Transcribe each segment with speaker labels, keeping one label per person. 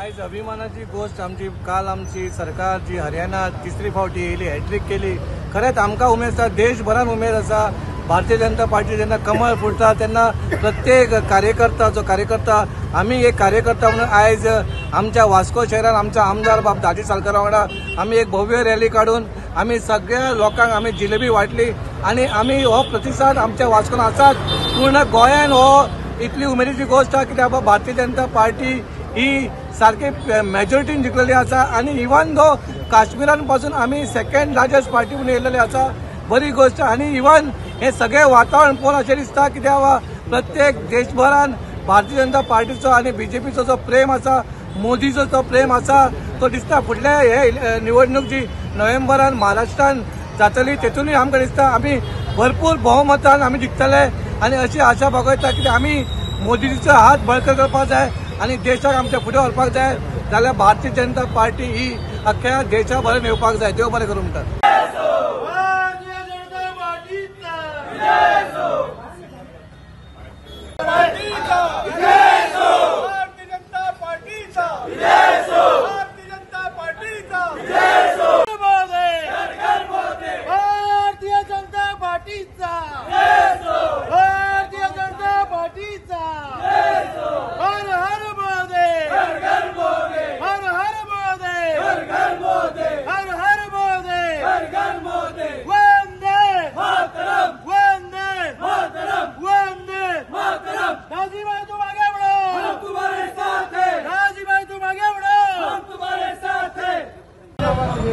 Speaker 1: आयज अभिमानाची गोष्ट आमची काल आमची सरकार जी हरियाणा तिसरी फावटी येयली, हॅट्रीक केली. खरेंच आमकां उमेद आसा, देशभरान उमेद आसा. भारतीय जनता पार्टी जेन्ना कमळ फुलता तेन्ना प्रत्येक कार्यकर्ता जो कार्यकर्ता आमी एक कार्यकर्ता म्हणून आयज आमच्या वास्को शहरान आमचा आमदार बाब दाजी सालकारा वांगडा आमी एक भव्य रॅली काडून आमी सगळ्या लोकांक आमी जिलेबी वांटली आनी आमी हो प्रतिसाद आमच्या वास्कोन आसाच. पूर्ण गोंयान हो इतली उमेदीची गोष्ट आसा कित्याक भारतीय जनता पार्टी ही सारकी मेजॉरिटीन जिखलेली आसा आनी इवन दो काश्मीरान पासून आमी सेकंड लार्जस्ट पार्टी म्हणून येयलेली आसा. बरी गोष्ट. आनी इवन हे सगळे वातावरण पळोवन अशें दिसता कित्याक प्रत्येक देशभरान भारतीय जनता पार्टीचो आनी बीजेपीचो जो प्रेम आसा, मोदीचो जो प्रेम आसा तो दिसता. फुडल्या हे निवडणूक जी नोव्हेंबरान महाराष्ट्रान जातली तेतूनय आमकां दिसता आमी भरपूर बहुमतान आमी जिखतले आनी अशी आशा बागयता की आमी मोदीचो हात बळकट करपाक जाय आनी देशाक आमच्या फुडें व्हरपाक जाय जाल्यार भारतीय जनता पार्टी ही अख्ख्या देशाभरान येवपाक जाय. देव बरें करूं म्हणटात.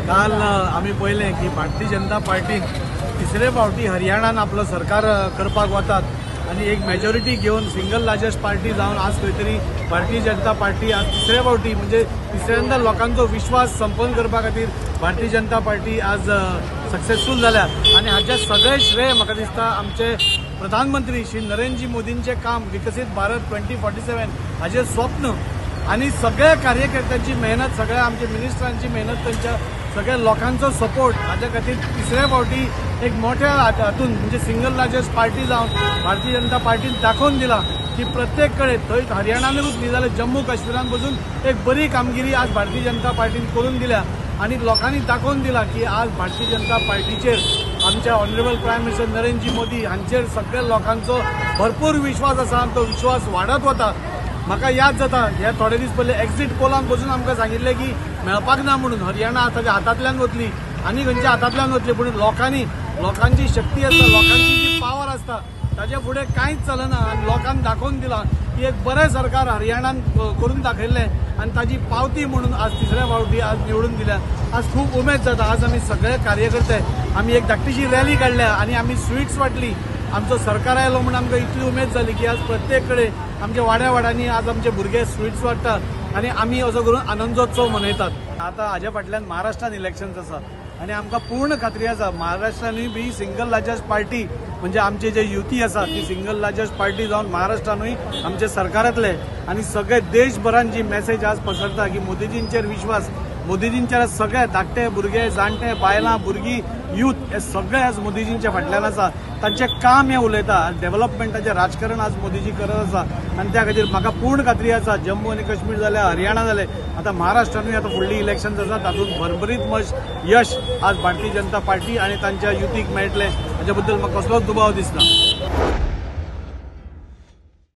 Speaker 2: काल आमी पळयलें की भारतीय जनता पार्टीन तिसरे फावटी हरियाणान आपलो सरकार करपाक वतात आनी एक मेजॉरिटी घेवन सिंगल लार्जस्ट पार्टी जावन आज खंय तरी भारतीय जनता पार्टी आज तिसरे फावटी म्हणजे तिसऱ्यांदा लोकांचो विश्वास संपन्न करपा खातीर भारतीय जनता पार्टी आज सक्सेसफूल जाल्या. आनी हाचें सगळें श्रेय म्हाका दिसता आमचे प्रधानमंत्री श्री नरेंद्र मोदींचें काम विकसीत भारत 2047 हाचें स्वप्न आनी सगळ्या कार्यकर्त्यांची मेहनत, सगळ्या आमच्या मिनिस्टरांची मेहनत, तांच्या सगळ्या लोकांचो सपोर्ट हाच्या खातीर तिसऱ्या फावटी एक मोठ्या हातून म्हणजे सिंगल लार्जस्ट पार्टी जावन भारतीय जनता पार्टीन दाखोवन दिला की प्रत्येक कडेन थंय हरियाणानूच न्ही जाल्यार जम्मू काश्मीरान बसून एक बरी कामगिरी आज भारतीय जनता पार्टीन करून दिल्या आनी लोकांनी दाखोवन दिला की आज भारतीय जनता पार्टीचेर आमच्या honourable prime minister Narendra Modi हांचेर सगळ्या लोकांचो भरपूर विश्वास आसा आनी तो विश्वास वाडत वता. म्हाका याद जाता हे थोडे दीस पयले एक्झिट पोलान बसून आमकां सांगिल्लें की मेळपाक ना म्हणून हरियाणा ताच्या हातांतल्यान वतली आनी खंयच्या हातांतल्यान वतली, पूण लोकांनी लोकांची शक्ती आसता, लोकांची जी पावर आसता ताच्या फुडें कांयच चलना आनी लोकांक दाखोवन दिलां की एक बरें सरकार हरियाणान करून दाखयल्लें आनी ताजी पावती म्हणून आज तिसऱ्या फावटी आज निवडून दिल्या. आज खूब उमेद जाता. आज आमी सगळे कार्यकर्ते आमी एक धाकटीशी रॅली काडल्या आनी आमी स्विट्स वांटली. आमचो सरकार आयलो म्हणून आमकां इतली उमेद जाली की आज प्रत्येक कडेन आमच्या वाड्या वाड्यांनी आज आमचे भुरगे स्विट्स वांट्टात आनी आमी असो करून आनंदोत्सव मनयतात. आतां हाज्या फाटल्यान महाराष्ट्रान इलेक्शन्स आसा आनी आमकां पूर्ण खात्री आसा महाराष्ट्रानूय बी सिंगल लार्जस्ट पार्टी म्हणजे आमची जे युती आसा ती सिंगल लार्जस्ट पार्टी जावन महाराष्ट्रानूय आमचे सरकारांतले आनी सगळे देशभरान जी मॅसेज आज पसरता की मोदीजींचेर विश्वास, मोदीजींचेर सगळे धाकटे भुरगे, जाणटे, बायलां, भुरगीं, यूथ हे सगळे आज मोदीजींच्या फाटल्यान आसा. तांचें काम हें उलयता, डेव्हलपमेंटाचें राजकारण आज मोदीजी करत आसा आनी त्या खातीर म्हाका पूर्ण खात्री आसा जम्मू आनी काश्मीर जालें, हरियाणा जालें, आतां महाराष्ट्रानूय आतां फुडलीं इलेक्शन्स आसा तातूंत भरभरीत यश आज भारतीय जनता पार्टी आनी तांच्या युतीक मेळटलें हाच्या बद्दल म्हाका कसलोच दुबाव दिसना.